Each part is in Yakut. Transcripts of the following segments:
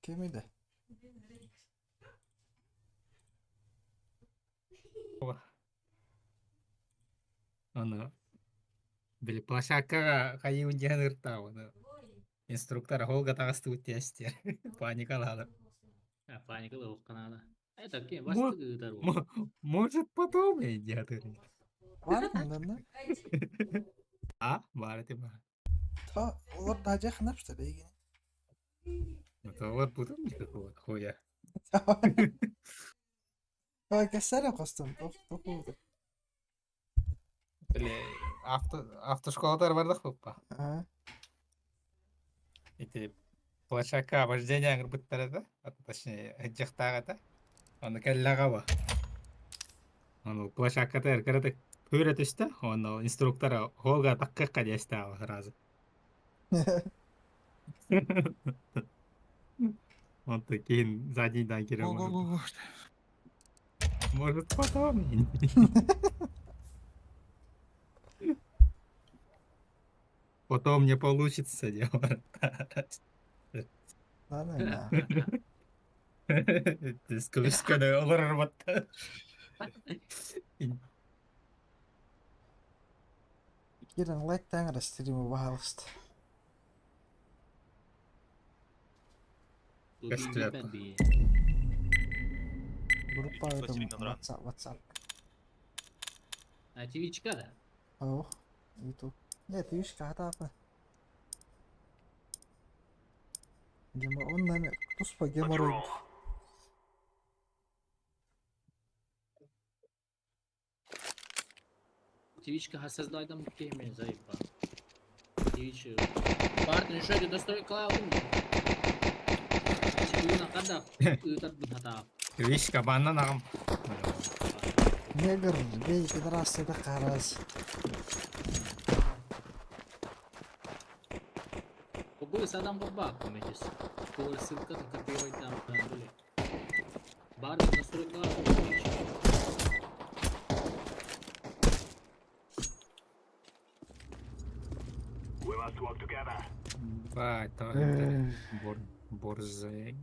Кими да? Аны били площадкаҕа хайыы диэн ыртаабыны инструктор оһолго таҕыстыбыт тиэстиэр паникалаалар. А, паника лоһукканаана. Это кем бастык ыытар ол. Может потом идиотыр. Бар мындан А, бар эти бар. Та олар тажа ханапштар эгин. Олар бутун никакого хуя. Ой, кэсэрэ хостон тох тох. Били авто автошколатар бардах буппа. Аа. Ити площадка вождения аңырбыттар этэ, точнее, ыдьахтаах этэ. Аны кэллэҕэ ба. Ону площадката эркэрэ көрө түстэ, онно инструктора холга таккакка диэстээҕэ сразу. Он такие задний дагеры. Го, го, го, го. Может, потом? Потом не получится делать. Да, Скөскөнө олорор Кирен лайктаан эрэ стримы баһаалыста. Көстүөп. Группа WhatsApp, WhatsApp. А Твичка да? О, YouTube. Нет, Твичка хатаапа. Гемор, он нами туспа геморрой. Твичка хасаздайдан кеме заебал. Твич. Партнер, что это достой клаун? Чуна када ыытар бутата. Твичка баннан аҕам. Негр, бей, пидорасы да карас. Побыл садам бабак комедис. Кулар ссылка на копировать там были. Бар настройка Twitch. Бай, бор борзай.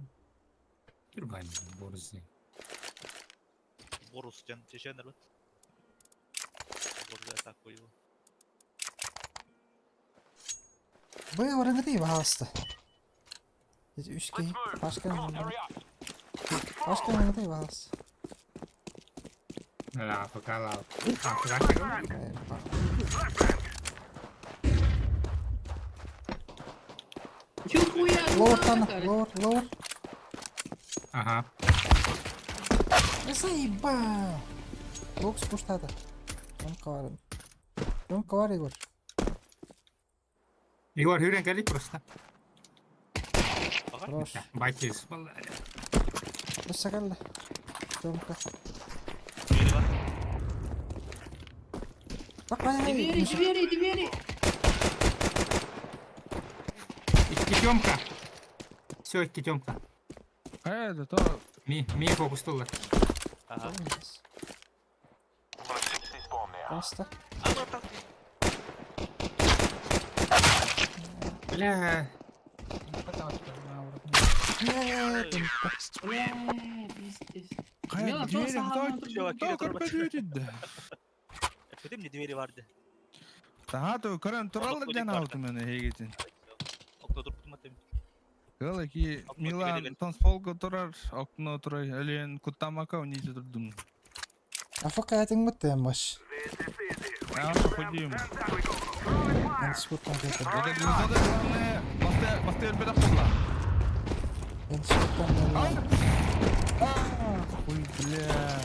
Турбай, борзай. Борус диэн чеченнэр бит. Борзай такой его. Б орангыты баһаалыста. Үс киһи Пашка Пашка орангыты баһаалыста. Ла, пока ла. Чё хуя? Лор там, лор, лор. Ага. Заебал. Бокс пуштата. Он коварен. Он ковар, Егор. Егор, хүрен кэлик просто. Хорош. Байтис. Өссө кэллэ. Тёмка. Двери бар. Так, Двери, двери, двери! Икки Тёмка. Все, икки Тёмка. Это то Ми, ми фокустулар. Ага. Просто. А, вот так. Бля. Нет, Тёмка. Бля, пиздец. Хайа Мила, двери саһаалаан кто Чувак, кто кире турбат. көрбөтүтүдэ. Эппитим мне двери барды. Таха то көрөн тураллар Олох ден барды. алтым мен хегитин. Окно турбутум атым. Кыла ки Окно Милан двери. танцполга турар, окно турар, элен куттамака унизе турдум. А фока этиң бутты баш. А ходим. Мен спуттан кетем. Вот это главное, басты басты өлбөт акылла. Мен спуттан Ой, бля.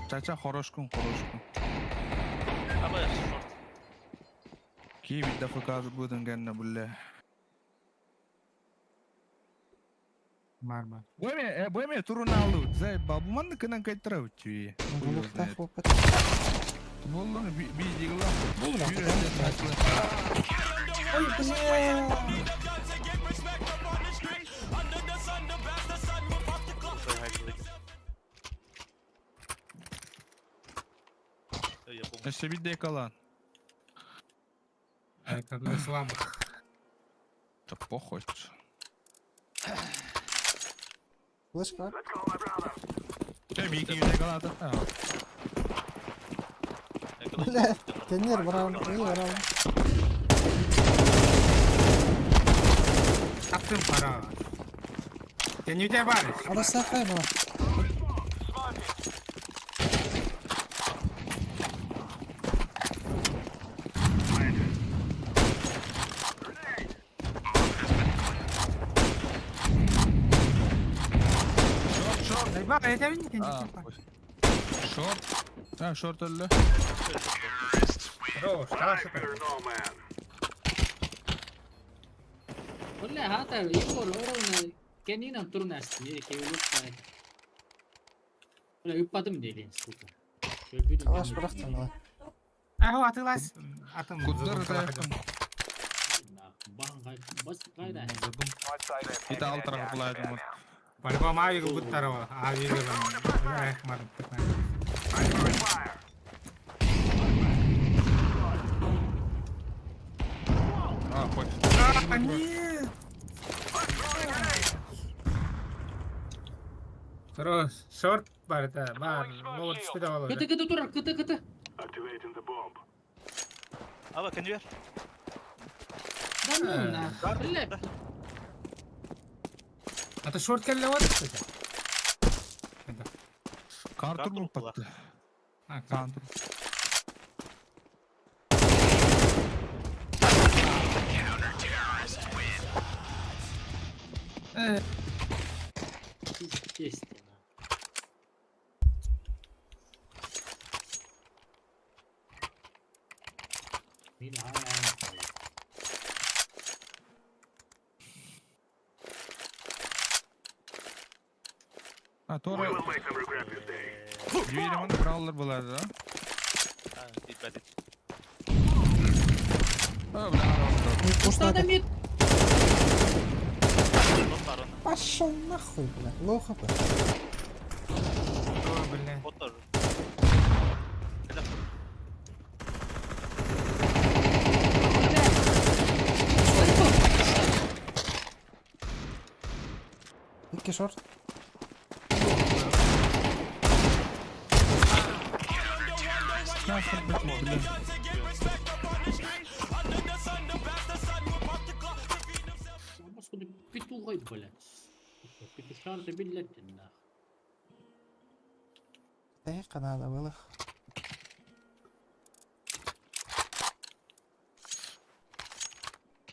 Чача хорошкун, хорошкун. Аба, шорт. Ки бидде фоказ будун генне бля. Марма. Буэме, буэме туруналу. Зай бабуман кынан кайтара үчү. Булуктах опыт. Боллону би би дигла. Бу Ой, бля. Я помню. Өссө бидде калан. Это для слабых. Да похуй. Флешка. Э, миигин юнегалаата. Бля, кэннигэр барабын, ии барабын. Таптым пора. Кэннигэр баар. Арасахай бар. Шорт, шорт. Бар, этэбин А, кэннигэр бар. похуй. Шорт. А, шорт өллө. Хорош, хорошо. Бля, хата, Егор, орон кэннинэн турнас, кевилук. Бля, ыппатым диэн, сука. Көрбүтүм. Калаш бырахтым давай. Аһо атылас. Атым. Куттар ытайахтым. Баһын кай, бас кайда. Задум. Ити алтыраҕа булаайдым. По-любому авик буттарова. Авик Эх, мар. А, хоть. А, нет. Хорош. Шорт бар это. Бар. Вот спидовал КТ уже. КТ турар, КТ КТ. Ава, конвейер. Да ну на. Бля, А то шорт келле вот кстати. Это. Картур Картур булпатты. А, Кантур. естественно. Мин ай. А, Тора. Двери браулер буларды, да? А, ты, блядь. А, бля, Не Устада пуштады. мид. Вот бар он. Пошел нахуй, бля. Лоу хп. О, бля. Вот тоже. Это Икки шорт. Нахуй, блядь, бля. Господи, петухой, блядь. Петушар ты, блядь, нах. Дайка надо было.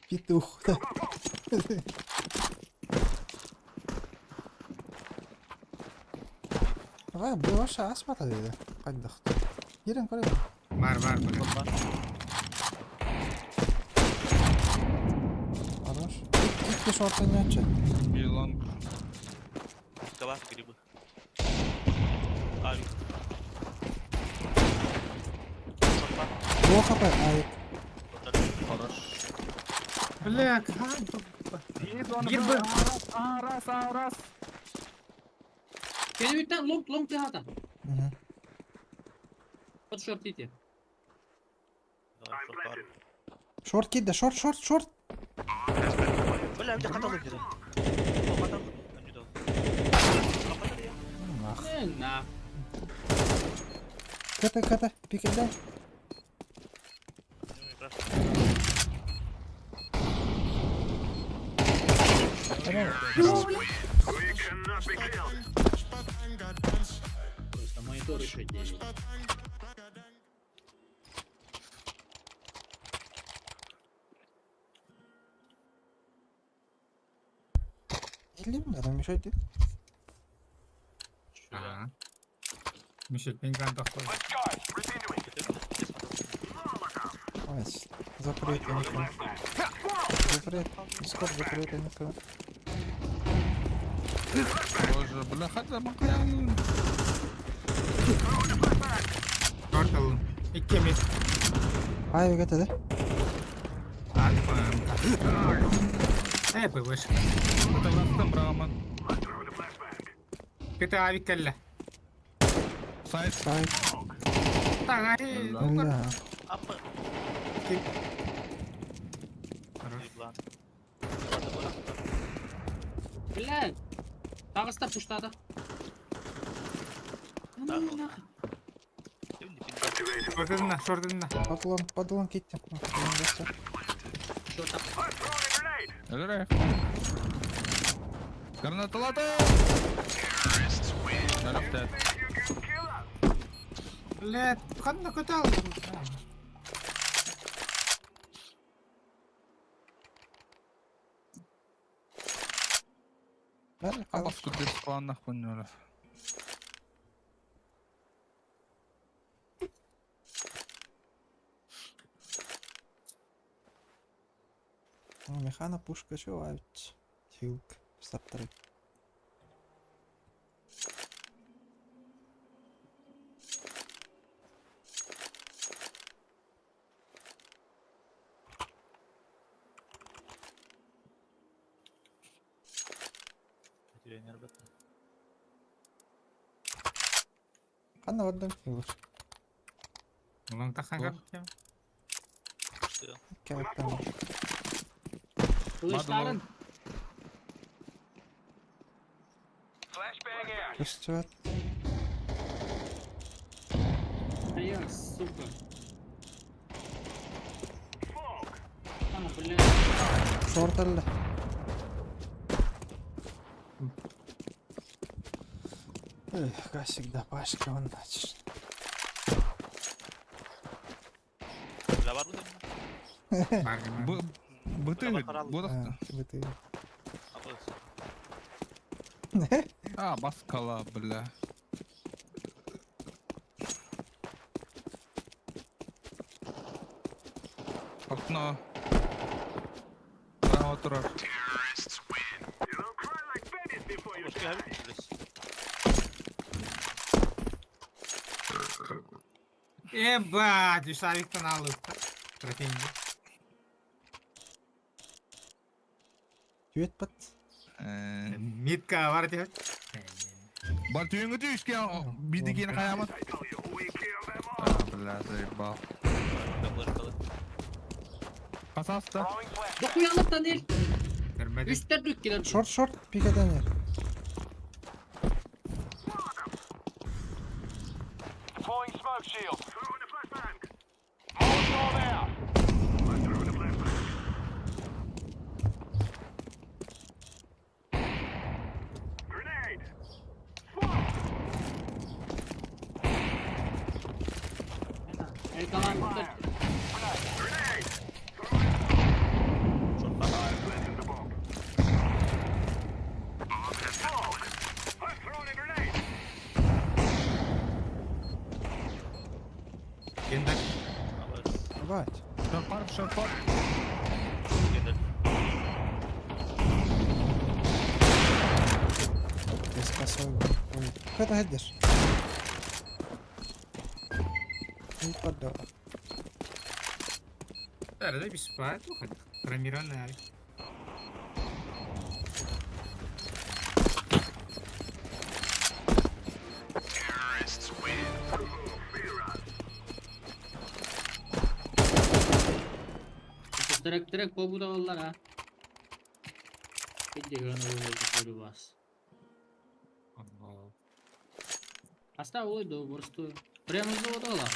Петух. Давай, бываша асмата dedi. Қайдақ. Ерен көрейін. Бар, бар, бар. Хорош. Икки шорт ойнатшы. Билонг. Кава, грибы. Авик. Шорт бар. Лоу хп. Ай, Вот так. Хорош. Бля, как? Грибы. А, раз, а, раз. Кэннигиттэн лонг лонг ты хата. Мгм. Вот шорт ити. Давай, шорт бар. Шорт кидді, шорт, шорт, шорт. Бля, где каталог где-то? О, каталог. Там не дал. А, я. Нах. Э, на. КТ, КТ, пикелде. Ну, не прав. Просто монитор еще делит. Или надо мешать. Ага. Мишель, пинган такой. Ой, запрет я никого. Запрет. Дискорд запрет я никого. Боже, бля, хотя бы каян. Шорт алым. Икки мид. Ай, КТ, да? Альфа. Э, бывыш. Это врастым, браман. КТ авик келле. Сайт. Сайт. Так, ай. Бля. Апа. Хорош. Еблан. Блядь! Таҕыста пуштаата. Шортына, шортына. Подлон, подлон киттим. Что там? Өлөрө. Гранаталата! Өлөхтөр. Блядь, ханна көтал. Абас күрдес планнах күннөрө. Механа пушка чувавить. Хилк. Стартер. Ханна бардан хилыр. Улан тахага. Кәләптән. Кылычларын. Көстүбәт. А я, сука. А, блядь. Шорталла. Эх, как всегда, Пашка, он значит. Бля бар mı? Бу быты бодахта. Быты. Абыс. А, баскала, бля. Окно. Право турар. Başka her bir Ебать, Вишавиктан алып. Трофейный. Түйет бат. Митка бар деп. Бар түйеңі түйіске бидикені қаямын. А, бля, заебал. Қасаста. Дохуялыктан ел. Көрмедим. Үстер дүккелер. Шорт, шорт, пикадан ер. El kalan Гендер. Бать. Шорпар, шорпар. Без косой. Ой. Куда идешь? Не поддал. Да, без спать. Хромированный. Direkt direkt bu da oldular ha. Bir de görünür oldu bas. Hasta oldu burası. Прямо заводала.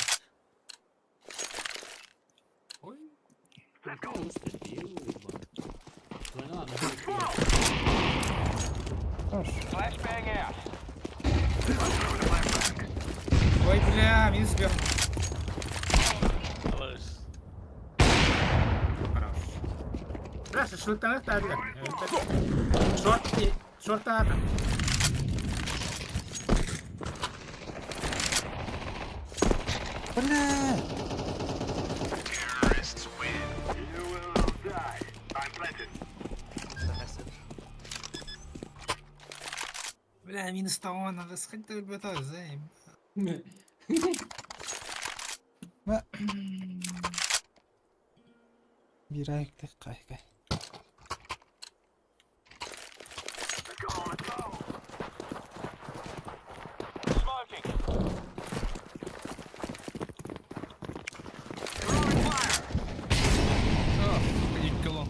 Ой. Хорош. Ой, бля, минус бьем. Хорош. Бля, шашлыктан это Шорт, шорт там. Бля! Бля, минус того, надо сходить ребята, займ. Bir ayakta kay kay. Икки лонг.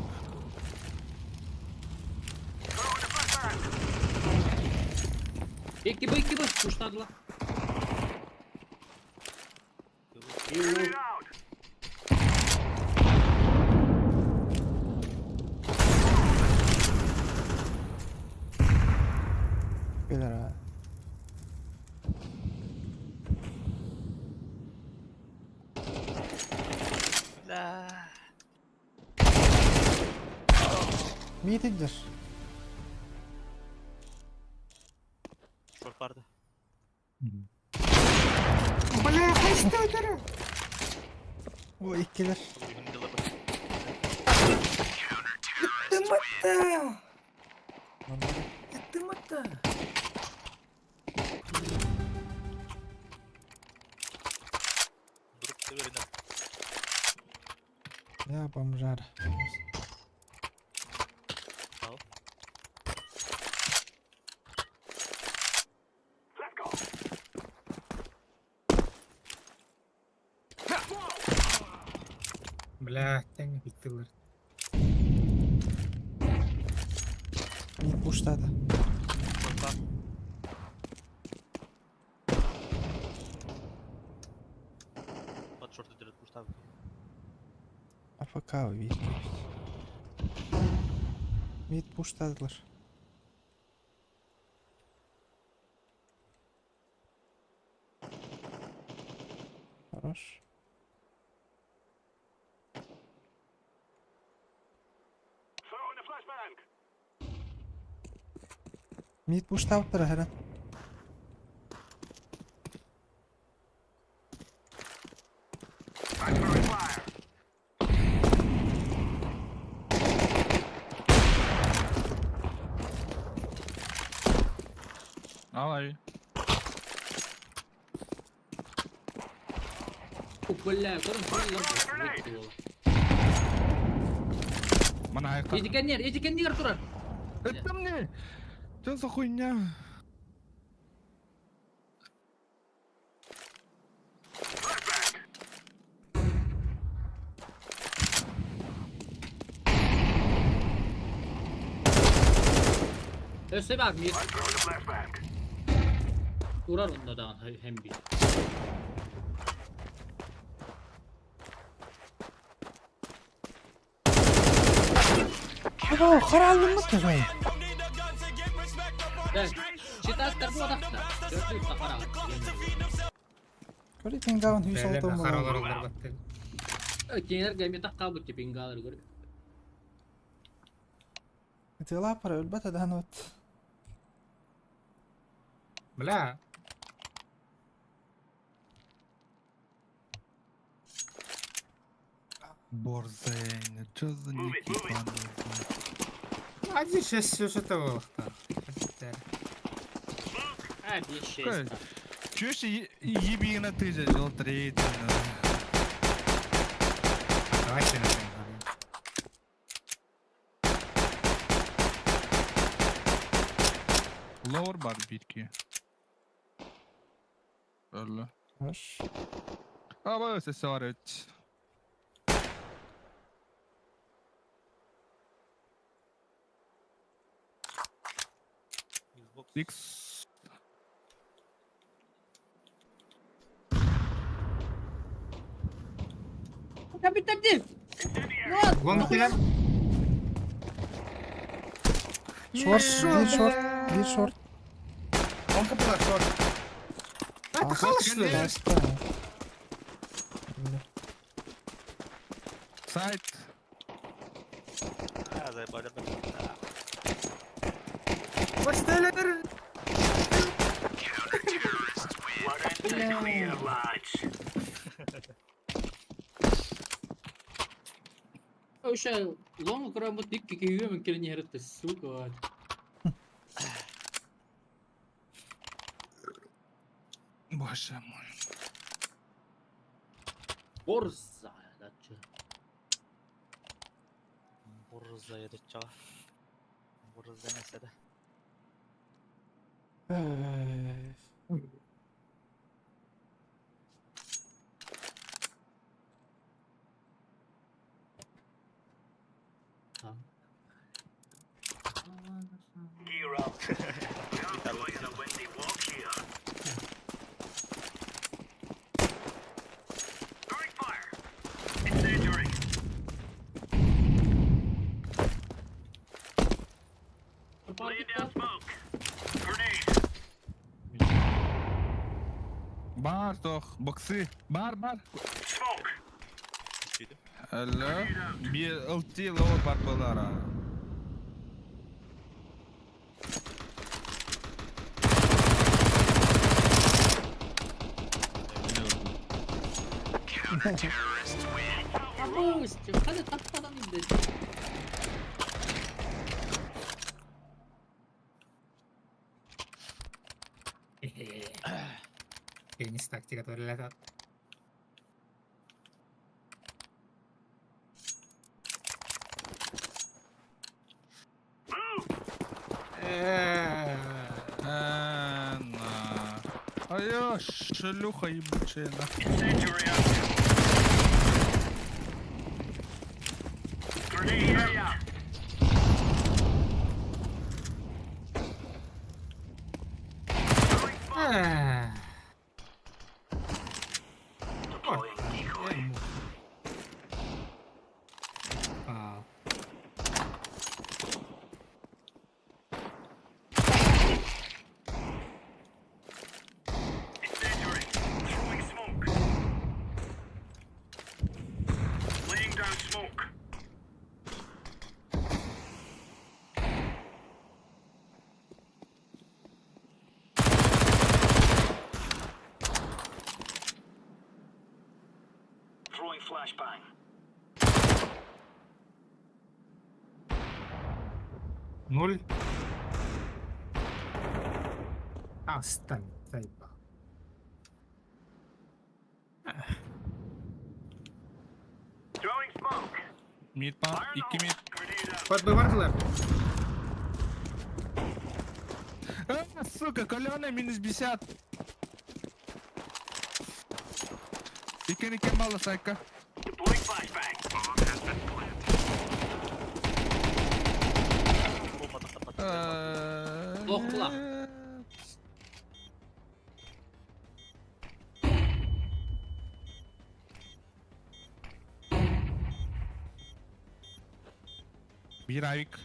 2 Б, 2 Б. Пуштадыла. Beyler ha. Бля. Митингдер. Шорт барды. Бля, хайста өтөрү. O ikkiler. Тыматта. Тыматта. Durup severine. Я бомжара. Al. Бля, тэң биттилер. Mid puşladı. Short var. Bak short'u direkt push abi. AFK bir. Mid puşladılar. Хорош. Mid puşladılar her an. Алай. О, бля, көрүм, көрүм. Мана айка. Эдикеннер, эдикеннер турар. Это мне. Что за хуйня? Өсө бар мир. Турар онда да hem bir. Aa, karaldım mı ki? Да. Читаттар бу адакта. Төртү тахара. Көрі пингавын хүйс алтын Харалар болады. олар батты. Кеңер гәмета кабы типингалар көрүп. Тела пара өлбәт адан от. Бля. Борзень, что за ники ебаные, блядь? Один шесть все это было. А, 5 Какая? 6. Чё ж ебина ты же, жил третий, Давайте на Лоуэр бар битки. Öyle. Хорош. Ama sesi var evet. Xbox. X. Капитан Лонг билер. Шорт, bir short, bir short. Он капыла шорт. Это халышлы. Баста. Бля. Сайт. Ha заебали ben. Бастелер. Ошо лоң кырамы тик кийүү мүмкүн нерти, сука. Боже мой. Борза, дачы. Борза еді чала. Борза нәрсе де. Там. Bir tane. Баар тох, боксы. Бар, бар. Алло. Би ылти лоо бар болара. Абусть, хали таппадан инде. Теннис тактика төрөлөтөт. На. Айо, шлюха ебучая, нахуй. А, Ноль. Астан, заебал. Мид па, икки мид. Подбывардылар. А, сука, каленый минус 50. Икки икки мало сайка. Бомба тахтаппат. Ох, кулак. Бир авик.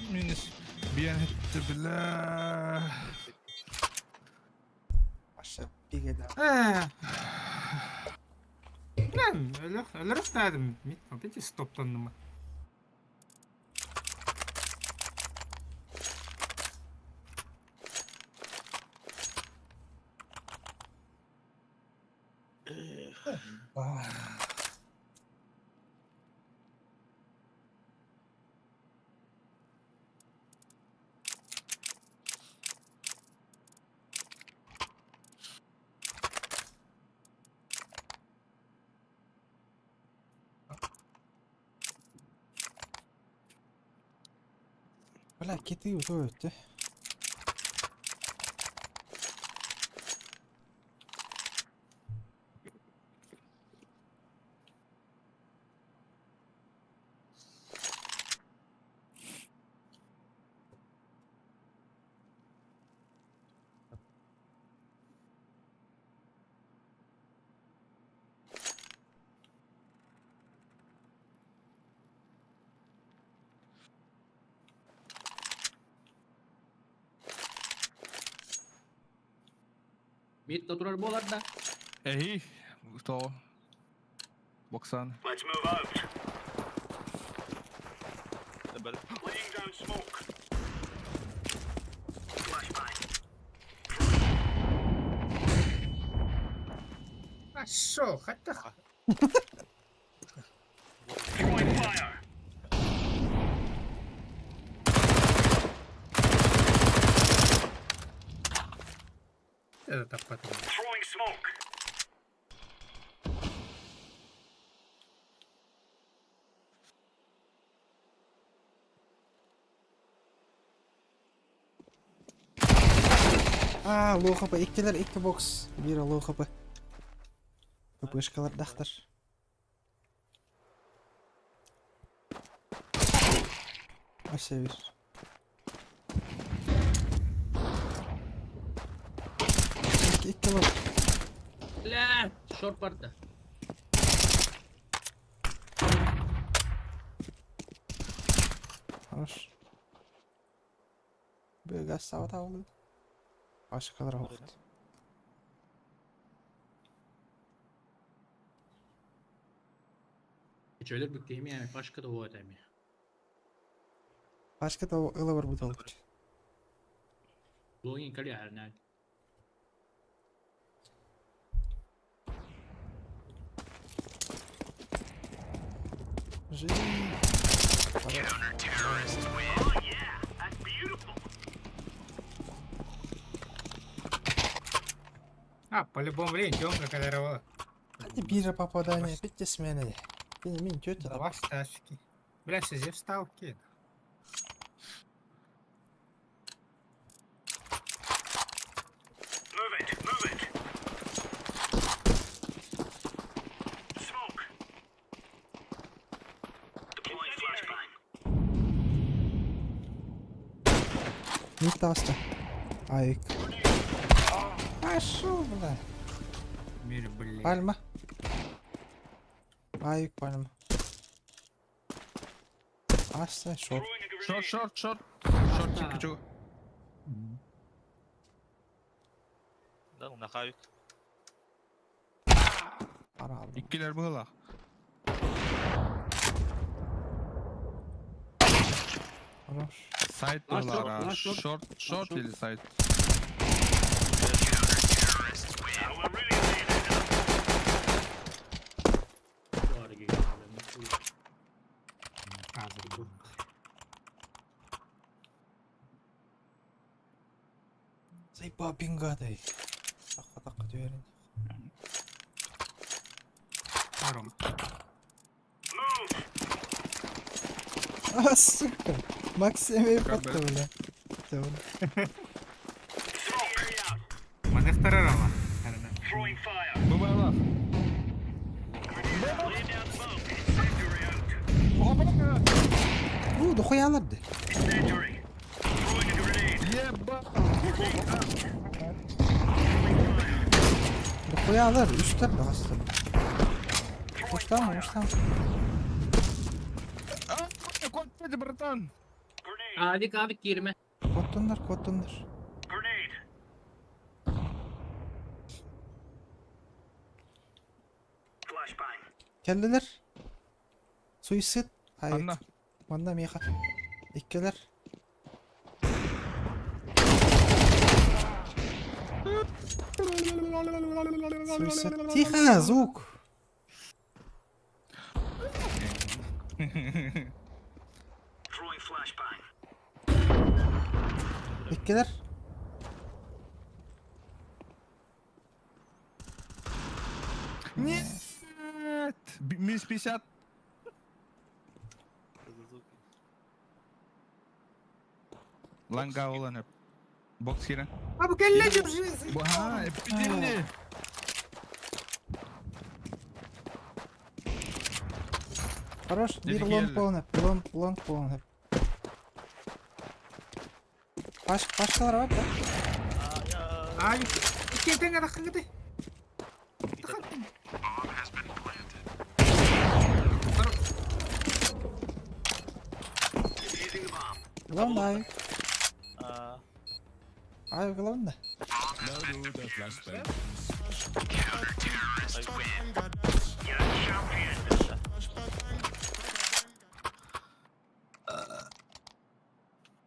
Минус. Биэн бля. Аша бигеда. Lan öyle öyle dedim. Опять стоптанным. Бля, кити уту өттө. Мид турар болар да. Эй, кто? Боксан. Бер. Пошел, хотя. Это таппатым. А, лоу хп. Иккилер икки бокс. Бир лоу хп. ППшкалар дахтар. Аша бир. Икки икки лоу. Бля, шорт барда. Хорош. Быгас сабатаабылы. Башкалар оҕут. Чөлөр бүктеһими эми пашка да вот эми. Башка да ыла барбыт олут. Логин кали арнан. Живи. А, по-любому, блин, Тёмка когда Hadi bir попадание, bitti смена. Мин тетя. Давай сташки. Бля, сизи встал, кин. Не таста. Айк. Пошел, бля. Мир, бля. Пальма. Айк, пальма. Аста, шорт. Шорт, шорт, шорт. Шорт чикичу. Да, нахавик. Пара алдым. Иккилер быһылах. Хорош. Сайт Лаш шорт, быһылар. лаш шорт. Шорт, шорт шорт. или сайт. Заебал пингадай. Таққа таққа жіберейін. Аром. А, сука. Максим Как потто, бля. Всё. Маны второй рома. Бу быһылах. У, дохуя аларды. Еба! Дохуя алар. Үстер да астыр. Уштан, уштан. А, Господи, братан! Авик, авик кирме. Коттундар, коттундар. Келдилер. Суицид. Айк. Анна. Манна меха. Иккилер. Суицид. Тихо, звук. Иккилер. Нет! Минус 50. Ланга олан Бокс хирен. А, бу келле жизнь. Ха, эпидемия. Хорош. Бир Дедик лонг келди. полный. Лонг, лонг полный. Паш, пашкалар бар да? А, икки теңге таққы Главное, авик. А, Авик главное.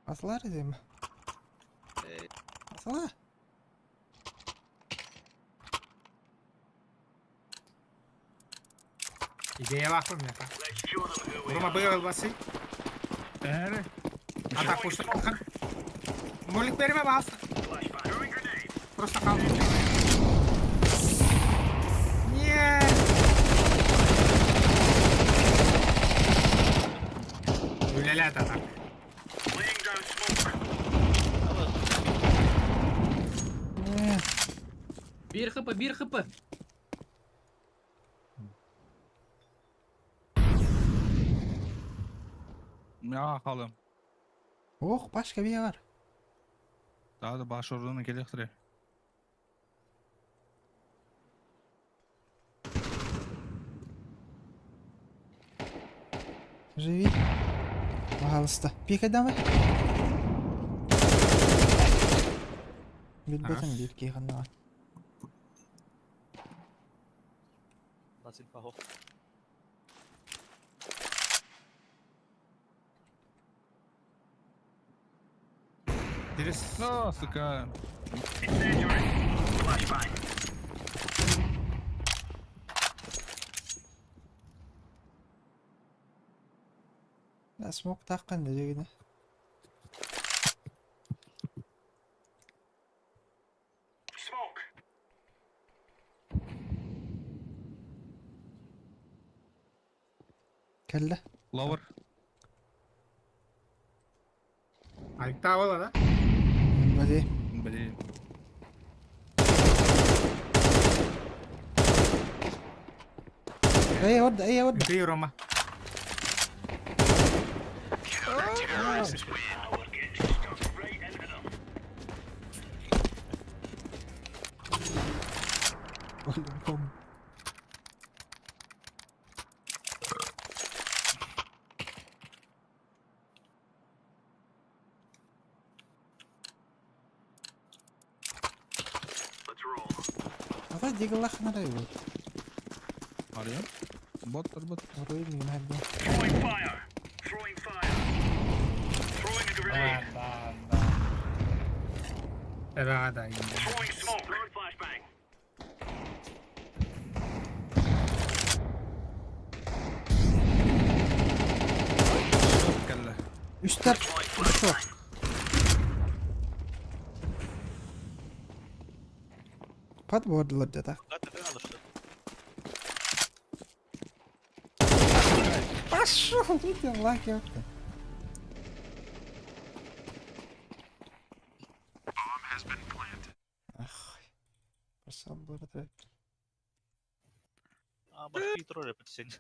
Асылар дейм. Асыла. Идея лахпын меха. Рома был басы. Эре. Ата кушты қалқан. Молик берме басы. Просто қал. Нет. Үлелет ата. Э, Бир хп, бир хп. Я халым. Ох, пашка бия бар. Daha da baş ordunu келектіре. Живи. Пожалуйста. Пикай давай. Билбэтим биир киһи ханнаҕа. Нас инфа хох. Дирис. Ну, сука. Да, смок таххан да дьэгинэ. Кэллэ. Ловер. Айта да? Бали. Блин. Эй, орда, эй, орда. Ты, Рома. Бом. Ата дигаллахнара вот. Ария. Бот, бот. Вроде не надо. Да, да, да. Да, да. Кэллэ. Үстер. Үстер. Подбордылар деді. Пошел, ты лаки. Ах. Пошел было. А, башки тролли подсень.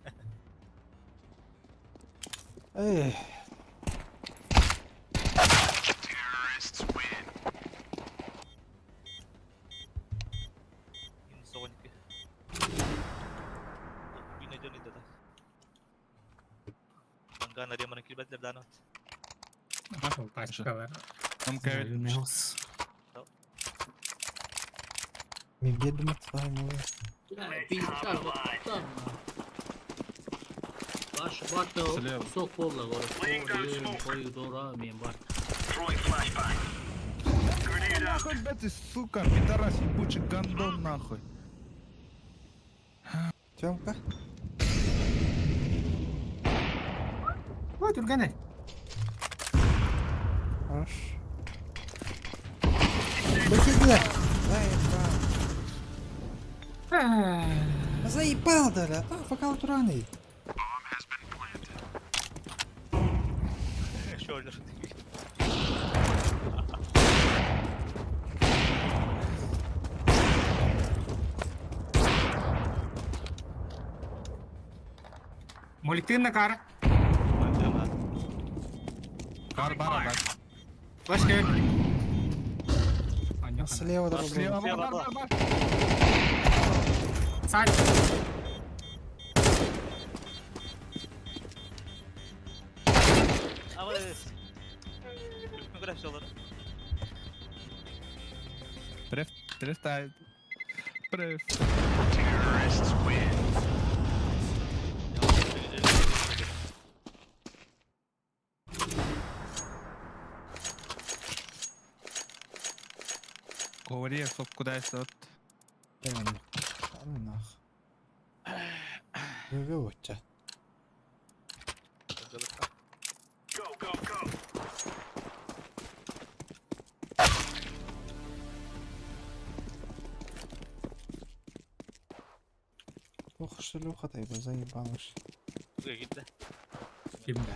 Эй. Инсоники. Мен бердім атпаймын. Баш барта сок болла коридора мен бар. Нахуй, блядь, ты, сука, пидорас, ебучий гандон, нахуй. Тёмка. Вот, Урганы. Хорош. Бакиде. Заебал. Заебал, да, а факал тураны. Shoulder. Молитын на кара. Кар бара, да. Флешка. Слева дорога. Слева, бар, бар, бар. Сань. Преф, преф, преф. Говори, стоп, куда я стоп. Нах. Выводча. Ох, шлюха ты, заебалась. Кимде?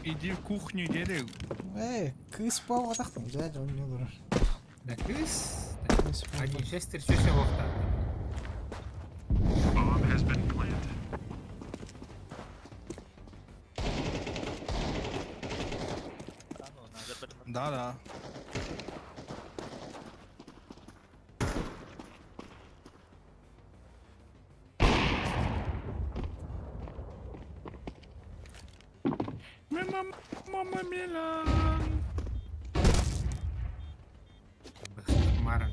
Иди в кухню, дядя. Эй, кыс паватахтым, дядя, он не дурак. Да кыс. Кыс Один шестер чөсе вохта. Да, да. Мама, мама Милан. Мара.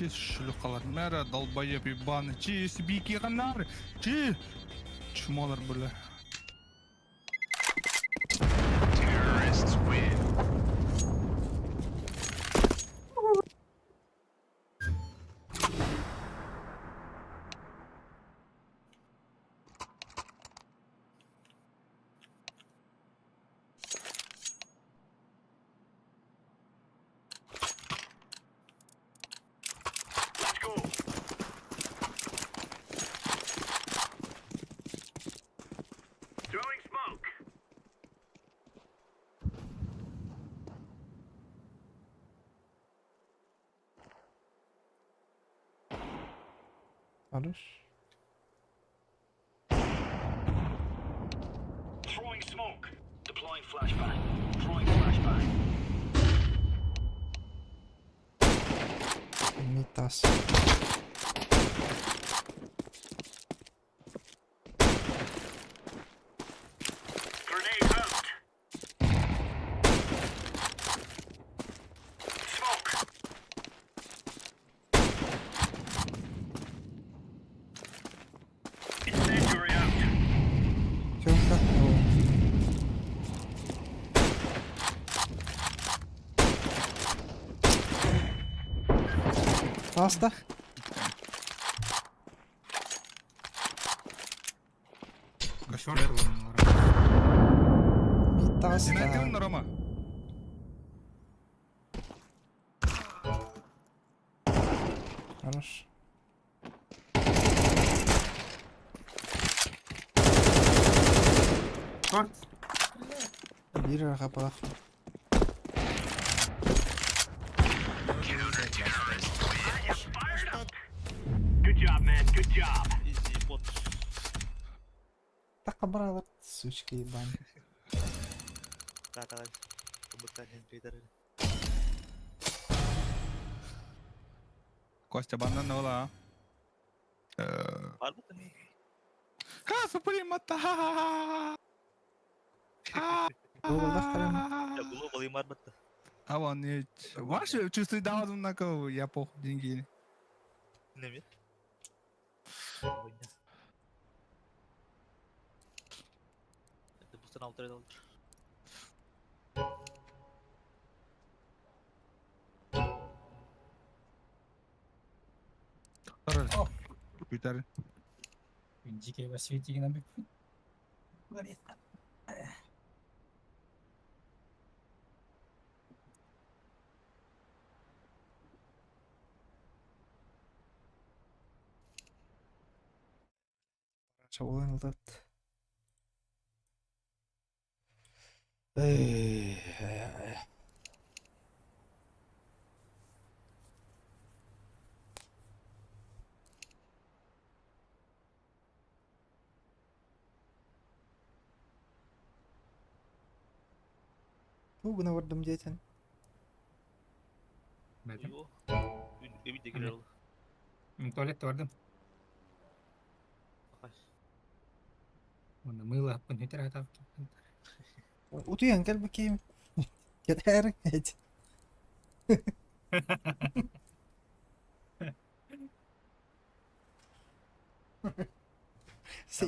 Чи шлюхалар, мэра долбоеб ебаный, чи сибики канары, чи чмолар, бля. Хорош. Митас. Тёмка. Таста. Шорт ылыннылар. Митаста. Сен Рома? Хорош. Шорт. Биир хапалах. Easy bot. Так брала, сучка ебаная. Да, давай. Кыбыктан Питер. Костя, банан ола. Бар mı? Ха, супримата. Глобалдах тарам. Ya global imar battı. А вон, не... Ваши чувствую, дал на кого, я похуй, деньги. Ne mi? Bu sene altı alır. Питер. Дикий Василий на Шабылын ылдат. Эй, ай, ай. Тугуна бардым диэтин. Бәтем. Yo. Bir de girer oldu. Туалетте бардым. Ay. Оны мыло пын хатап. Утуйан кел бакем. Кетер эт.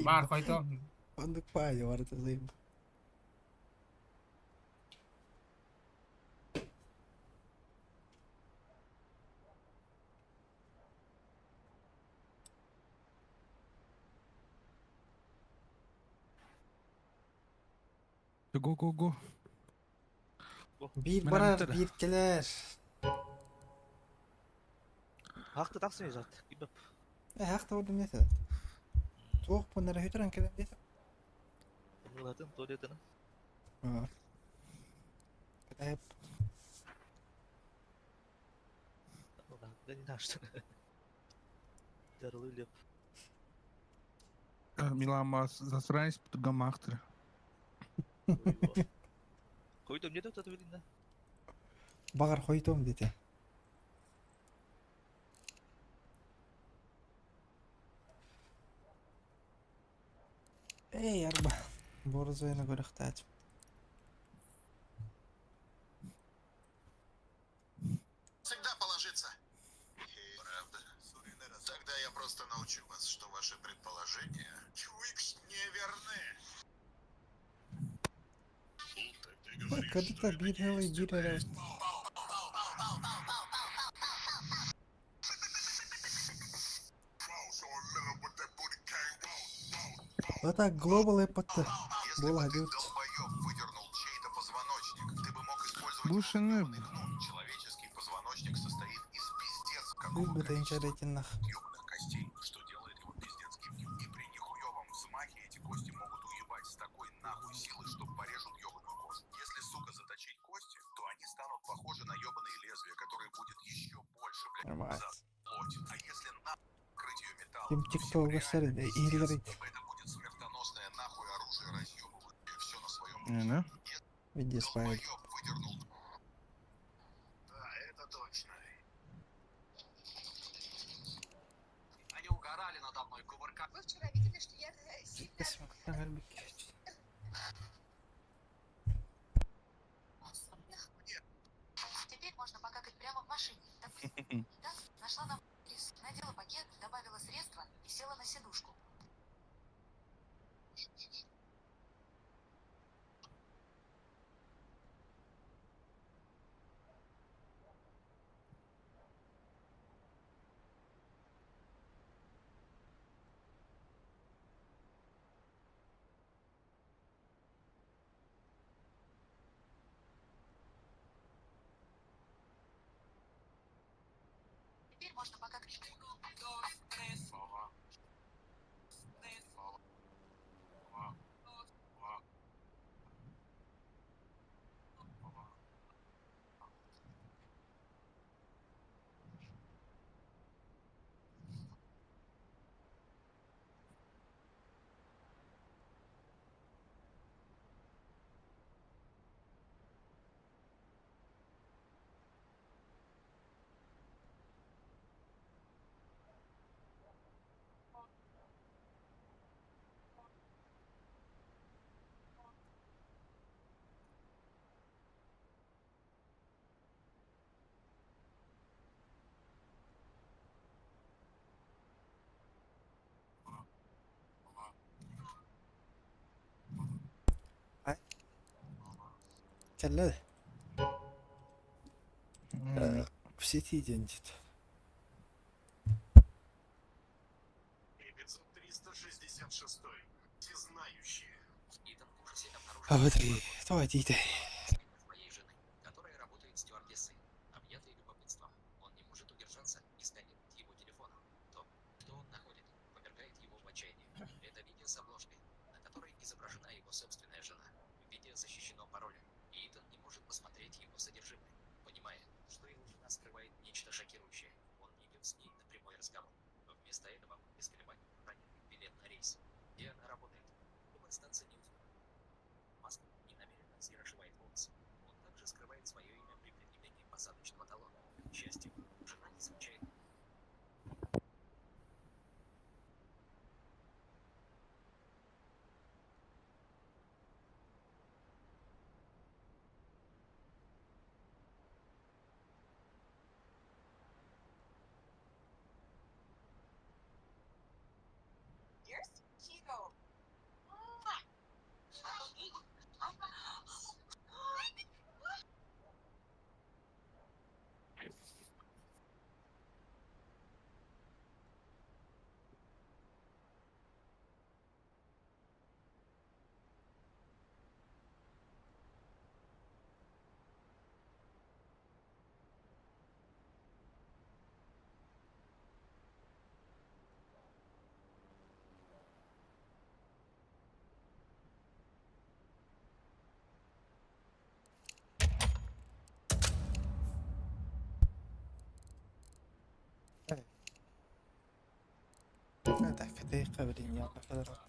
Бар който. Ондук паja барыта займ. Го, го, го. Bir Мен барар, бітті. bir келер. Haklı taksın zaten. Gibi. Э, хакта бардым дете. Туох пуннара хөтөрөн келем дете. Mılatın tuvaletini. Эп. Ben inançtım. Darılı yap. Милама, засранец, гамахтер. Koydum ne de tuvaletinde. Багар хойтом дете. Эй, арба. Борзойна көрөхтач. Всегда положиться. Тогда я просто научу вас, что ваши предположения неверны. Кадыта биир хелый биир эрэ. Вот так глобал эпатта. Если Буола бы ты, хадьют. долбоёб, выдернул чей-то позвоночник, ты бы мог использовать Бу шыны ёбаный кнут. Человеческий позвоночник состоит из пиздец какого Бит количества бэтэнча рейтиннах. ёбаных костей, что делает его пиздец гибким. И при нихуёвом взмахе эти кости могут уебать с такой нахуй силой, что порежут ёбаную кожу. Если, сука, заточить кости, то они станут похожи на ёбаные лезвия, которые будет еще больше, блядь, Нормально. за плоть. А если на крыть ее металлом, Ким то всем тикток реально сэр пиздец, иһиллэрит. ибо это будет смертоносное нахуй оружие, разъебывающее все на своем Не, Види спайд. Долбоёб выдернул. Да, это точно. Они угорали надо мной, кувырка. Вы вчера видели, что я сильно Теперь можно покакать прямо в машине. Так, так, нашла на рис, надела пакет, добавила средства и села на сидушку. Теперь можно покакать. Кэллэ. В сети идентит. Эпизод 366. Всезнающие. Итан в ужасе обнаружил А вот и давайте иди. своей жены, которая работает стюардессой. Объятый любопытством, он не может удержаться и сканирует его телефоном. То, что он находит, повергает его в отчаяние. Это видео с обложкой, на которой изображена его собственная жена. Видео защищено паролем, и Итан не может посмотреть его содержимое. Понимая, что его жена скрывает нечто шокирующее, он идет с ней на прямой разговор. Вместо этого он без колебаний бронирует билет на рейс, где она работает, чтобы остаться неузнанным. Маску и намеренно взъерошивает волосы. Он также скрывает свое имя при предъявлении посадочного талона. К счастью, жена не замечает. Chico. Так, دقيقة بدين يلا قدر.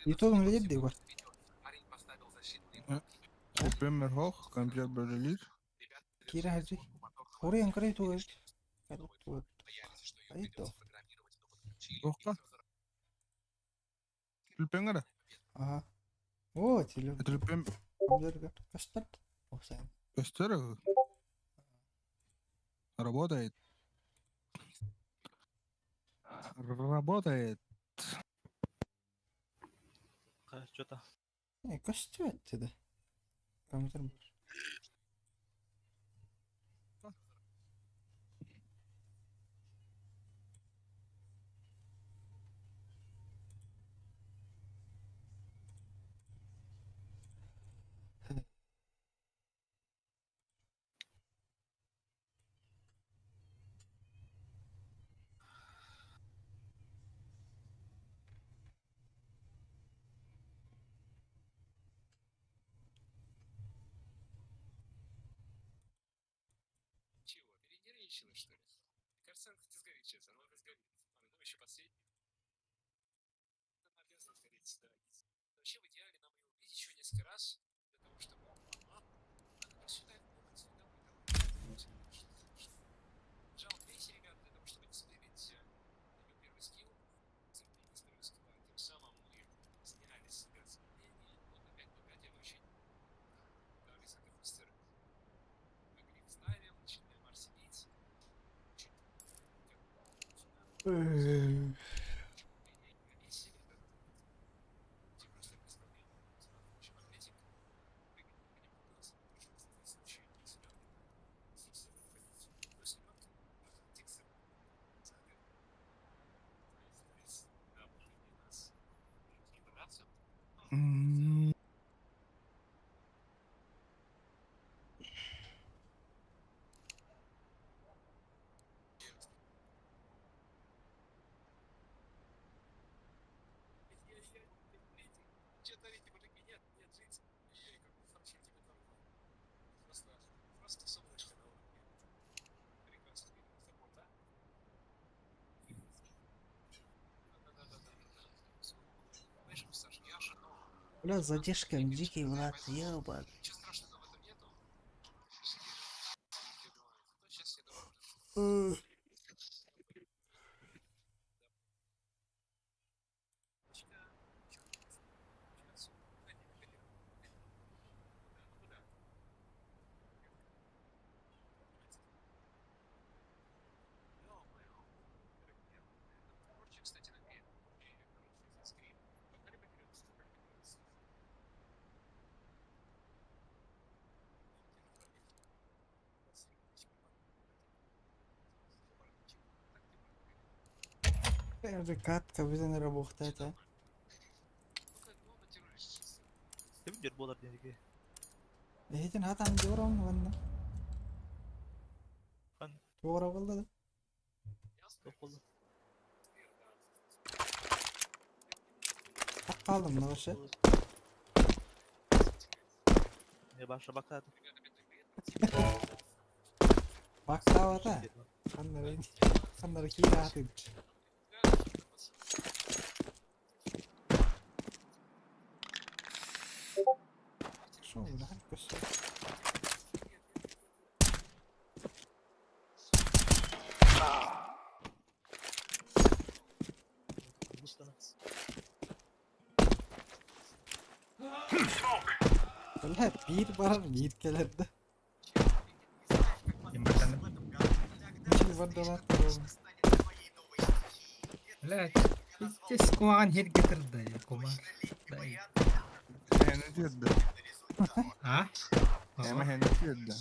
Ютуб үлэлиир дии бар. Например, хох, компьютер үлэлиир. Киирэ сылдьый. Уруйан көрө ютуб эбит. Айдо. Туохха? Түлпэҥ эрэ. Ага. О, телефон. Түлпэм Компьютер көстөр. Офсайн. көстөр. Работает. Работает. Что-то. Не, көстүбэт да. Компьютер бар. М, Бля, задержка дикий, Влад, ебать. Катка бүтэн эрэ буохта этэ. Ким дир буолар диэки. Эһитин хатан диорон ванна. Хан. Туора буолла да. Тоққолу. Хаалым да вообще. Не баша бакат. Бактаабата. Ханнары ханнары киирэ аатыыр. Шо, бля, көстөр. Бля, биир барар, биир кэлэр да. Ким барданы? Ничего бардалар. Блядь, пиздец, кумаҕан сиргэ турда, кумар. Дай. Эһэни тиэрдэ. А? Эм эһэни тиэрдэ.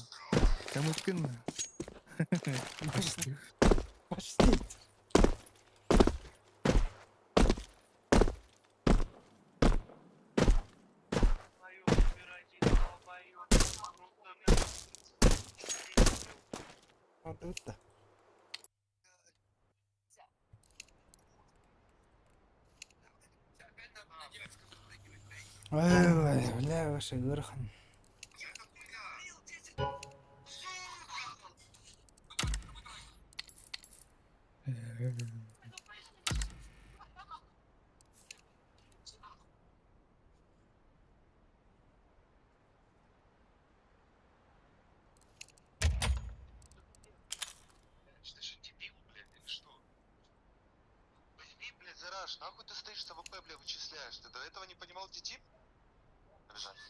Кэмыткын. Почти. Почти. Вот это. Ой, бля, ваша ыарахан. Ты же дебил, блядь, или что? Возьми, блядь, зараж, нахуй ты стоишь с АВП, блядь, вычисляешь? Ты до этого не понимал, где тип? Побежали.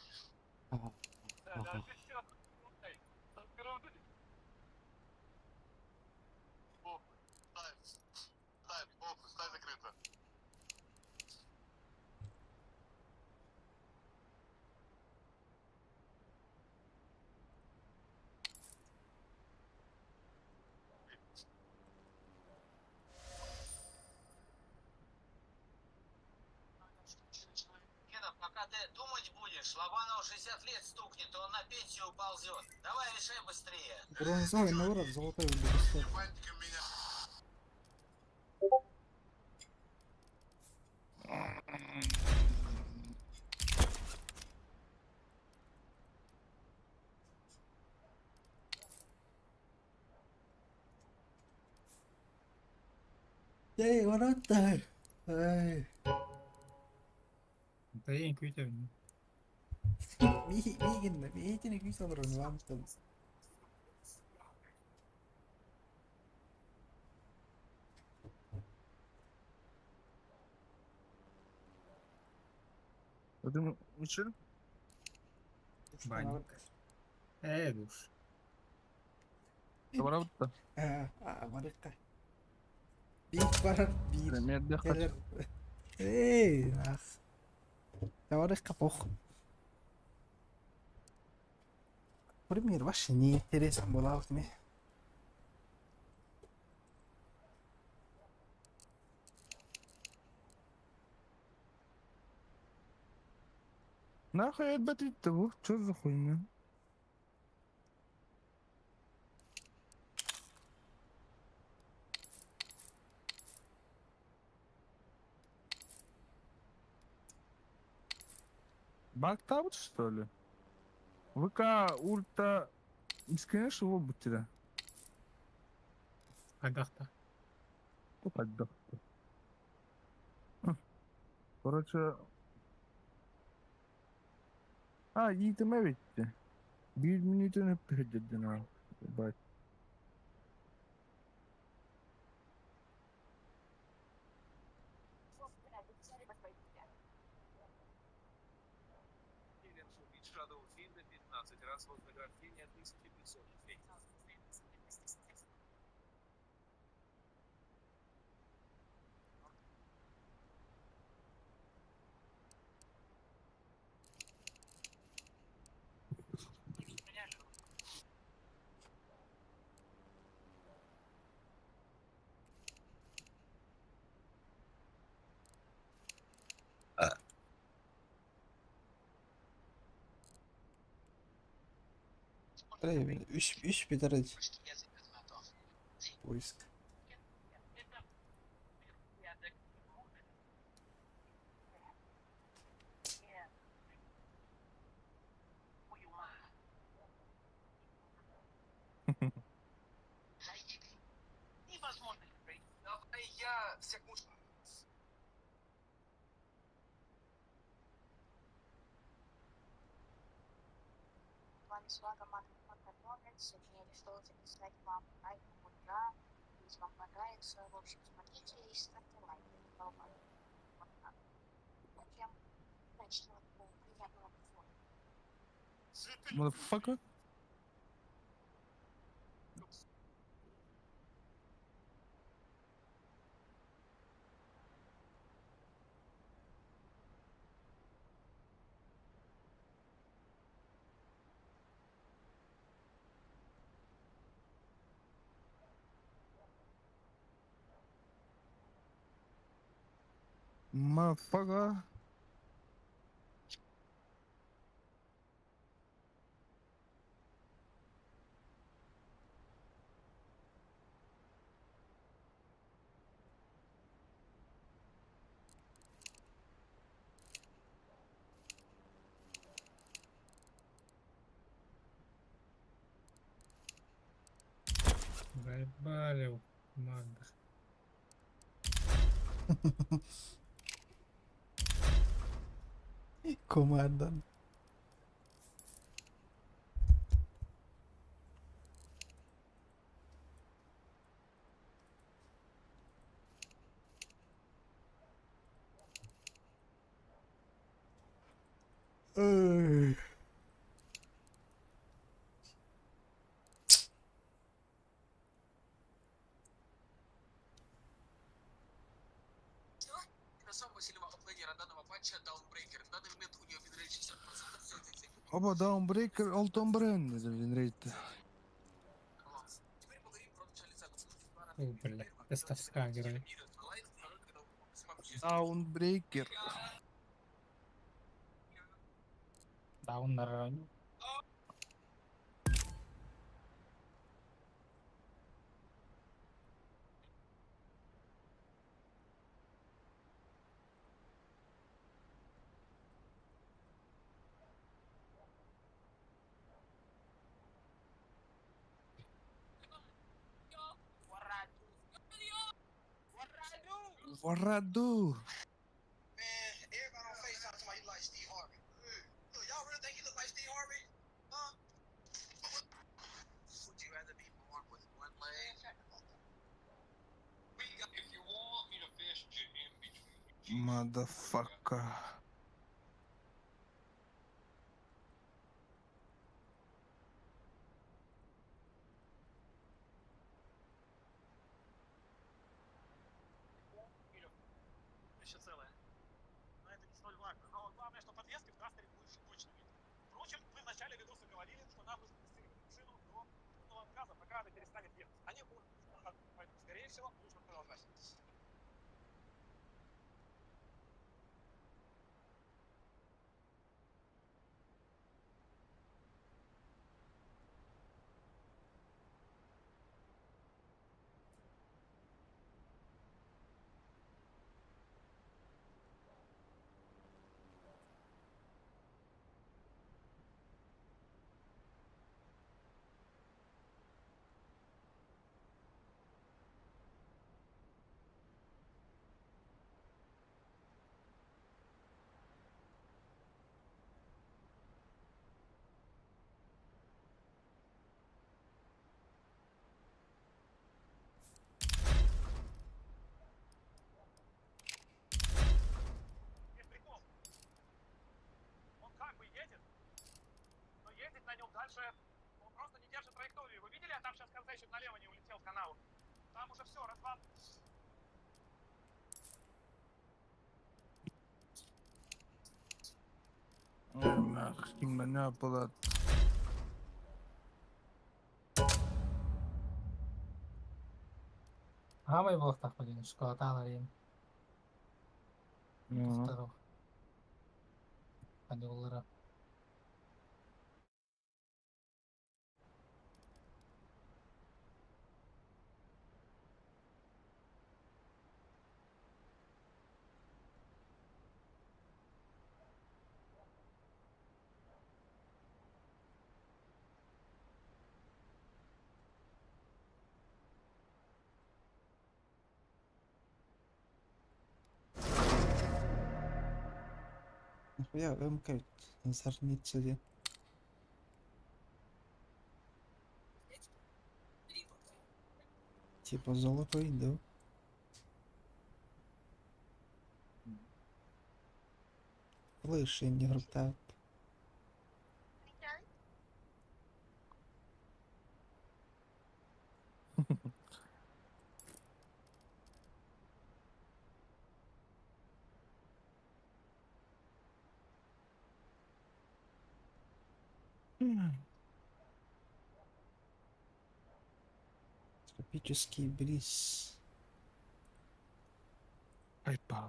Ставь, ставь, похуй, ставь закрыто. Гена, пока ты думать будешь, Лобанову 60 лет стукнет, и он на пенсию уползет. Давай решай быстрее. Бронзовый наоборот, золотой выберу. Ебальником меня. Эй, ворота! Эй. Да я не күйте. Мигин, миитини күйс олорон ламтан. Ты учил? Банник. Душ. Правда? Барыкка. Бир барар, бир. Пример Келер. Эй, ах. Барыкка пох. Пример вообще не интересен была вот мне. Нахуй отбатить-то, что за хуйня? Баг что ли? ВК ульта бесконечно его тебя. Агахта. Короче... А, иитимэ ведь. Биир минутаны пүһүдүрдүн Ебать. Үш битәрәч. Поиск. Я всех муж... С вами Свага Макдональдс. Сегодня я решила записать вам лайк утра. Если вам понравится, в общем, смотрите и ставьте лайк. Вот так. Всем удачного, приятного просмотра. Motherfucker. Motherfucker. Заебали команда. Командан. Эй. Оба даунбрейкер Олтон Брен винрейт. Ой, бля, тестовская герой. Даунбрейкер. Дауннер. Вораду. Motherfucker. Еще целая. Но это не столь важно. Но главное, что подвески в Дастере будут штучными. Впрочем, мы в начале видоса говорили, что нам нужно тестировать машину до полного отказа, пока она перестанет ехать. Они будут, поэтому, скорее всего, нужно продолжать. Есть прикол. Он как бы едет, но ездить на нем дальше он просто не держит траекторию. Вы видели, а там сейчас в конце еще налево не улетел в канаву. Там уже все, развал. Меня была Аамай буолуохтаах диэн шоколадаан арыйан тустаров каникуллара. Нахуя МК зарница диэн. Типа золотой, да? Флеш не гуртаап. Тропический бриз. Айпа.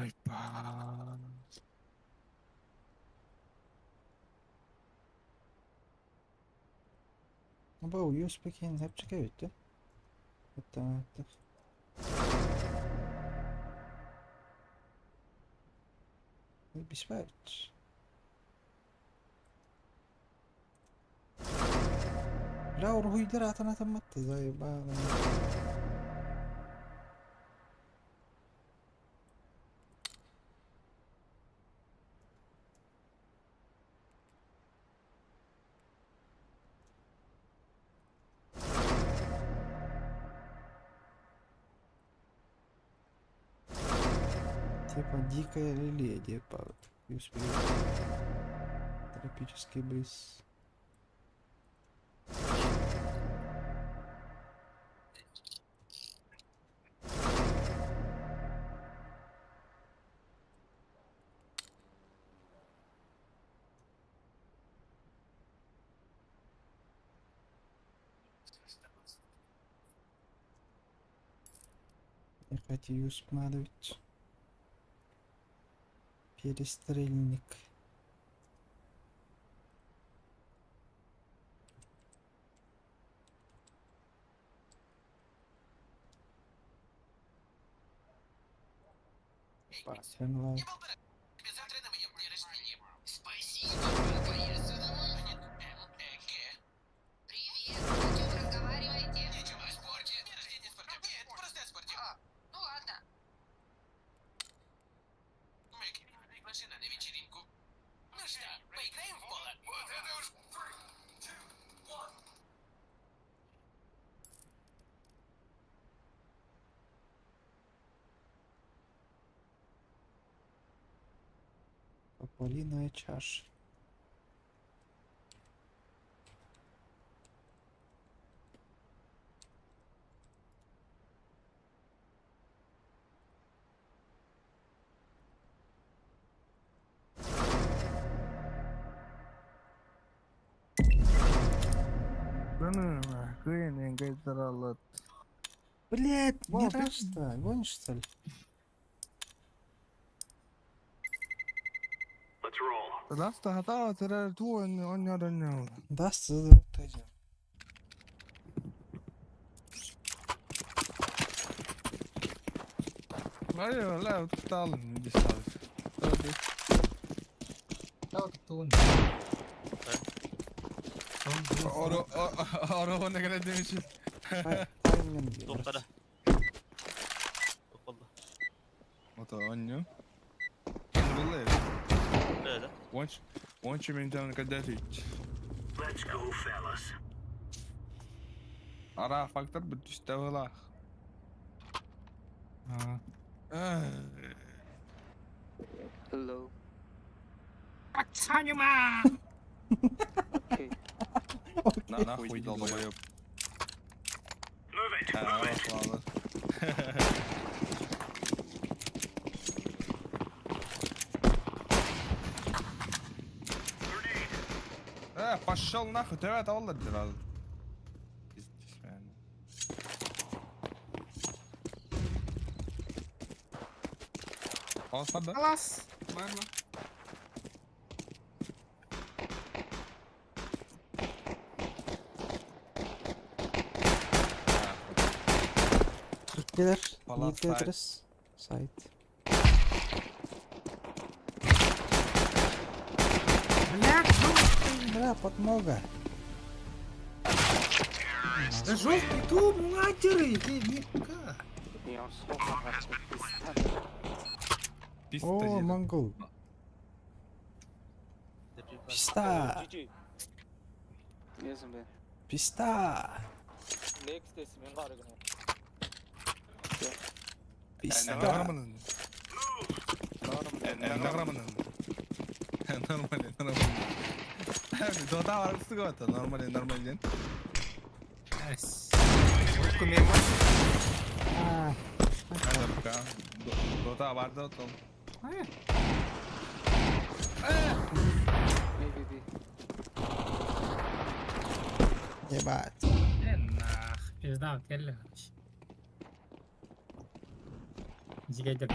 Айпаа. Бу USB киһин хэпчэкэ эбит дии. Бисбэт. Бля, уруһуйдар аатын атаммат заебало. Типа дикая лилия, типа USB. Тропический бриз. Ехать юсп надо ведь. Перестрельник. Пасенлай. Тополиная чаша. Блять, не раз-то, гонишь что ли? Даст задать. Топтара. Топ болла. Once minuten kadar. Let's go, fellas. Ara фактор бүтүстэ Hello. Пацанюма! Okay. На нахуй долбоеб. Move it, move it. Э, пошел нахуй, ты это all сразу. Пиздец, man. Алла, да? Класс! Барла. Gittiler. Falan Yiğit site. Tetris. Site. Бля, Бля, подмога. Да желтый ту матеры, ты мика. Пизда О, дед. монгол. Писта. Писта. Писта. Нормально. Нормально. Нормально, нормально. Дота var sıkı нормально, нормально. А, Дота vardı oğlum. Ебать. Нах, пизда, келли. Дигәдер.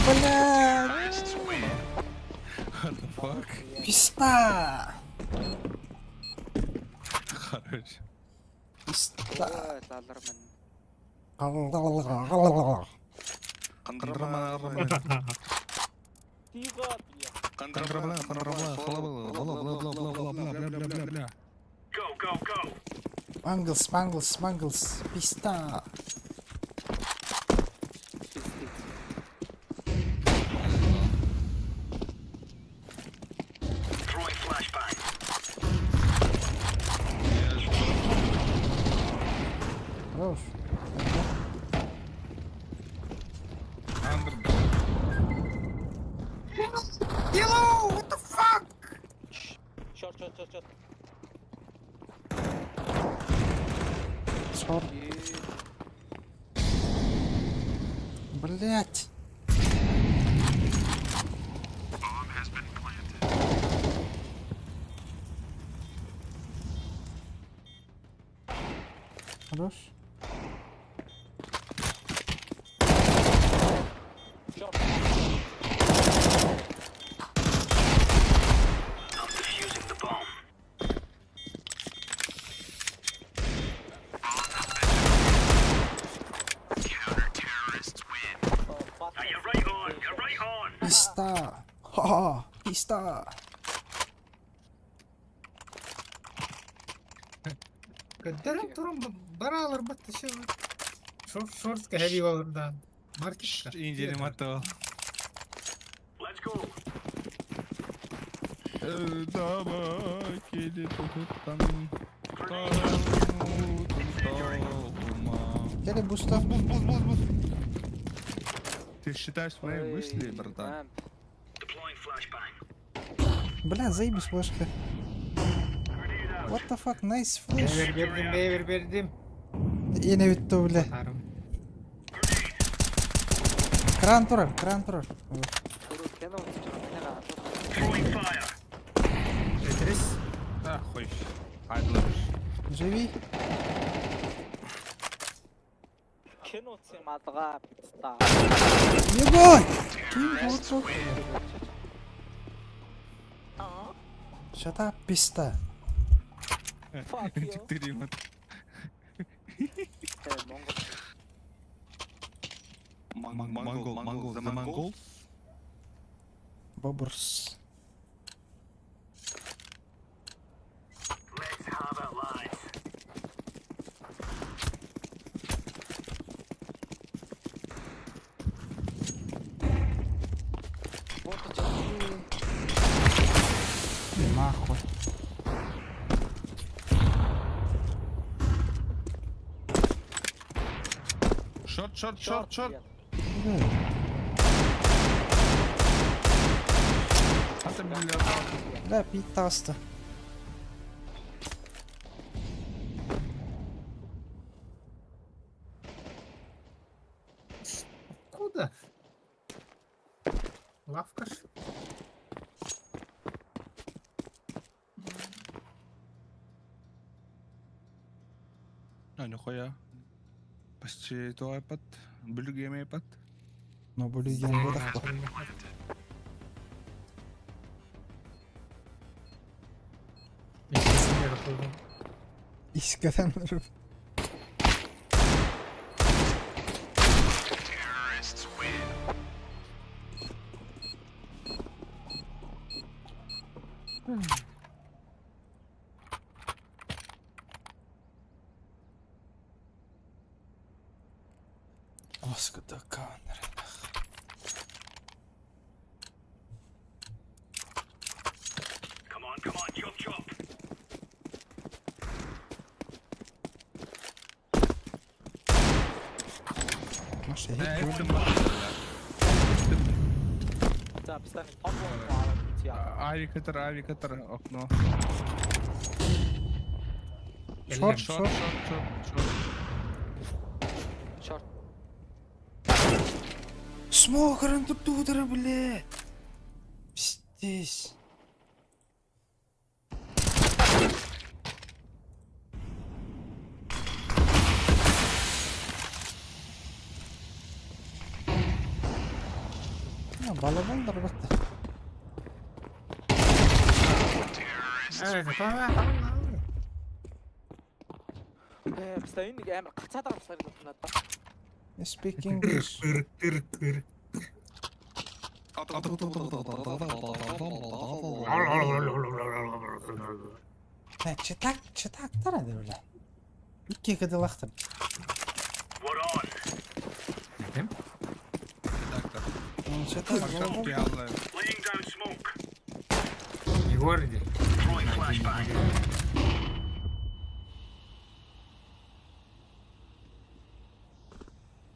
Блядь! What the fuck? Пизда! Хорош. Пизда! Ой, лаларман. Қандырма, Тихо, бля. қандырма, қандырма, бла бла бла бла бла бла бла бла бла бла. Манглс, манглс, манглс, пизда! Пиздец. Хорош. Андер. Hello, what the fuck? Short, short, short, short. Short. Блять. Хорош. Short. Пизда. Ха-ха. Пизда. Көрдөрөн туран баралар баттышы. Шорт шорт кэһэли олордан. Маркетка. Индия матал. Давай, келе тұтан. Кели буста. Бус, бус, бус, бус. Ты считаешь мои мысли, братан? Бля, заебись флешка. What the fuck, nice flash. Бэйбер бердим, бэйбер бердим. Yine bitti бля. Тарым. Кран турар, кран турар. Түрүү кино үзэж байгаа миний алуу. Тетрис. А, хуй. Айдлаш. Живи. Кино үзсэн юм алгаа пизда. Ебать! Ким вот fuck? Shut up, пизда. Fuck you. Четыре мат. Тэ Монгол Монгол, монгол, за монгол. Бобрс. буудаж чадахгүй. Нахуй. Short, short, short, short. Бля. А ты, бля, Бля, пиздаста. Куда? Лавка ж. А, нихуя. Почти то iPad. Блюгем iPad. Но блюдем выдохло. Искатан Господи, камера. Маша, я За пизда нэг том аваад үзье. Авикатор, авикатор, окно. Short, Short, short. short, short, short. Short. Смокерын туптуудара, бля. Пиздец. Балаболлар бата. Ээ, бистэ энэ нэг амар гацаад байгаа юм шиг надад. Speak English. Тыр тыр тыр. Не, читак, читактара да бля. Икки кадылахтар. Этим? Редактор. Читак, Максат Пиалла. Егор иди.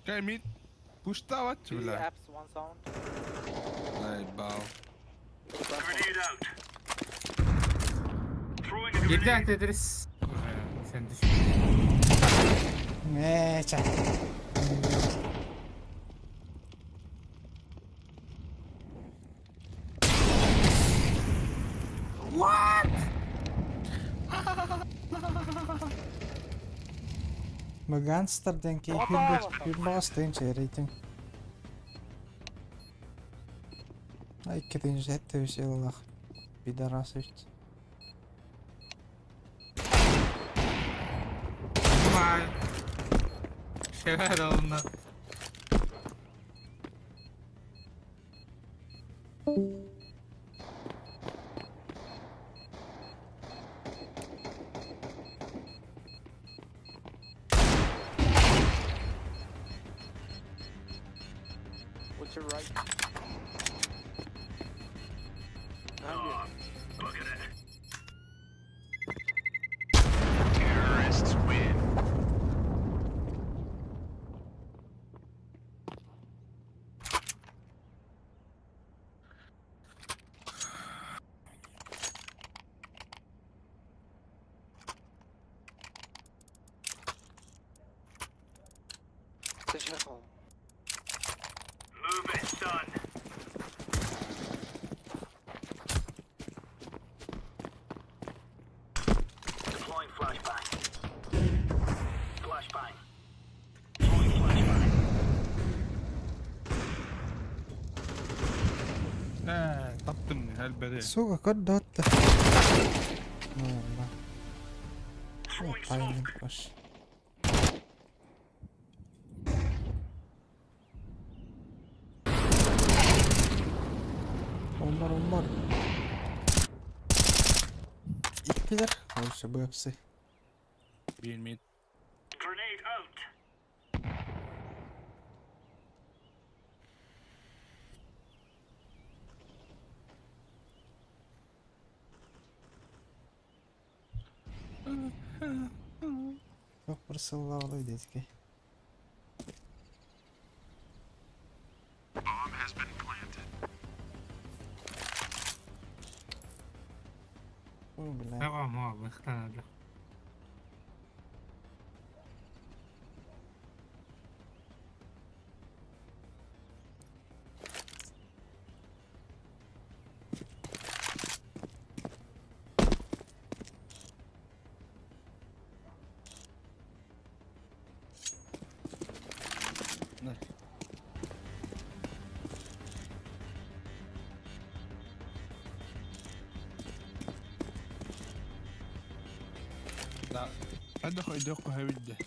Кай мид. Пуштавать, Two бля. apps, one sound. Заебал. Birden Tetris. Уже sen düşün. Не, ча. What? Маганстер денки хюрбас тенче рейтинг. Ай, кеден жетте веселах. Пидорасович. Vay. Sever onunla. What's your right? Behind you. Сверху. Э, таптым, элбеди. Сука, код дотта. Ну, да. Тайминг ваш. Onlar onlar. Иккилер, вообще бэпсы. Бин мид. Yok burası детки. Ой, бля. Tamam abi, tamam. Да. ادخل ادخل هبده.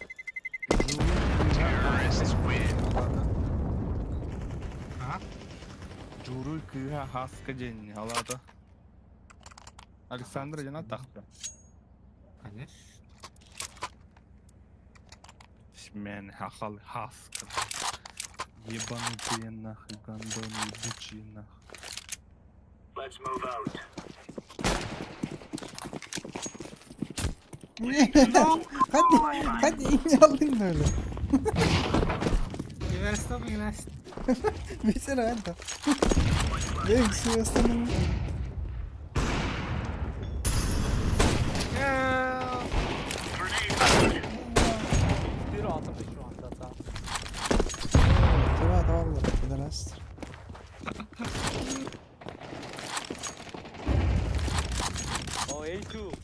Ha? Журуй кыha хаска день алата. Александр жана тахта. Конечно. Мен хахал хаска. Ебанутые нахуй, гандоны ебучие нахуй. Hadi, hadi in aldın öyle. You were stopping last. Бисер это. Я все остальное. Yeah. Bir altı bir şu anda da. Давай, давай, пидорас. Oh, A2.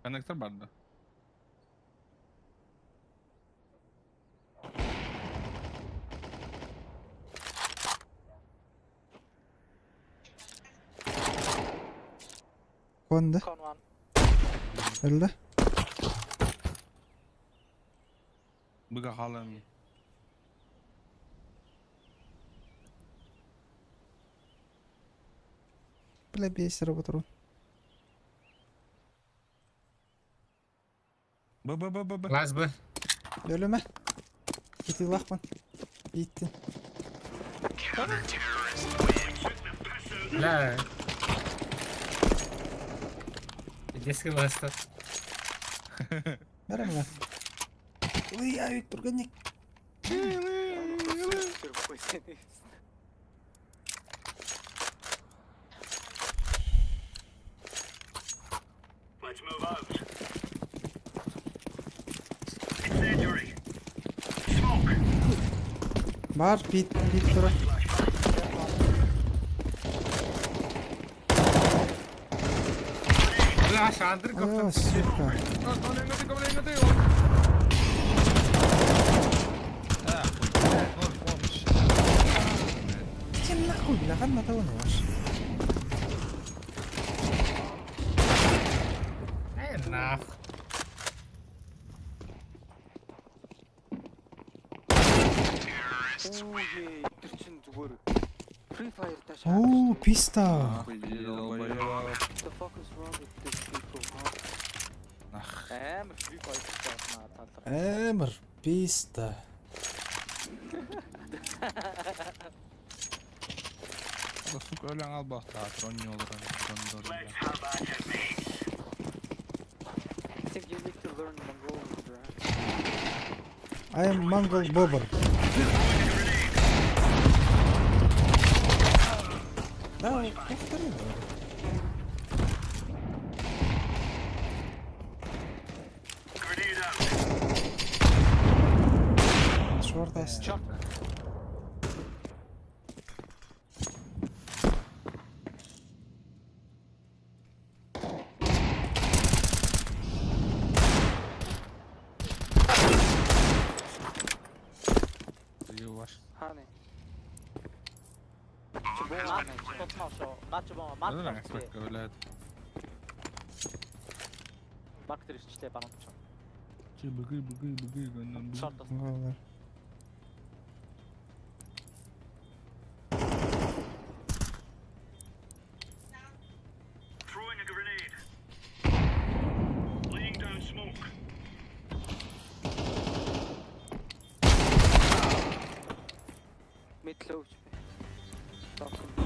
Коннектор бар да. Кон да? Con one. Өллө. Быга халым. Бля, бейс работал. Б Б Б Б Б. Лаз Б. Өлүмэ. Итилахпын. Ииттин. Бля. Детский ласта. Бәрі мына. Ой, ай, турганник. Бар, пит, пит тура. Бля, шандыр О, коптан. сука. Ноль помощи. Иди нахуй, бля, ханна того не ваш. Э, нах. Үгүй тэр чин зүгээр Free Fire-тай шаа. Оо, писта. Долбоёб. What the fuck is wrong with these people? Huh? Амар Free Fire-тай байна талар. Амар писта. Да, сука, өлең албақты, трон не olur, трон doğru. I think you need to learn Mongolian, bro. I am Mongol Bobber. Да, повтори. Давай. Шорт ас. Юваш. Хааны. Чи боо. Наач боо, наач Наа экспект өлээд. Марк тэр ирчихлээ банан. Чи бүгүй бүгүй бүгүй гэнэ. Шорт. Монголоор. Mid low. Stop.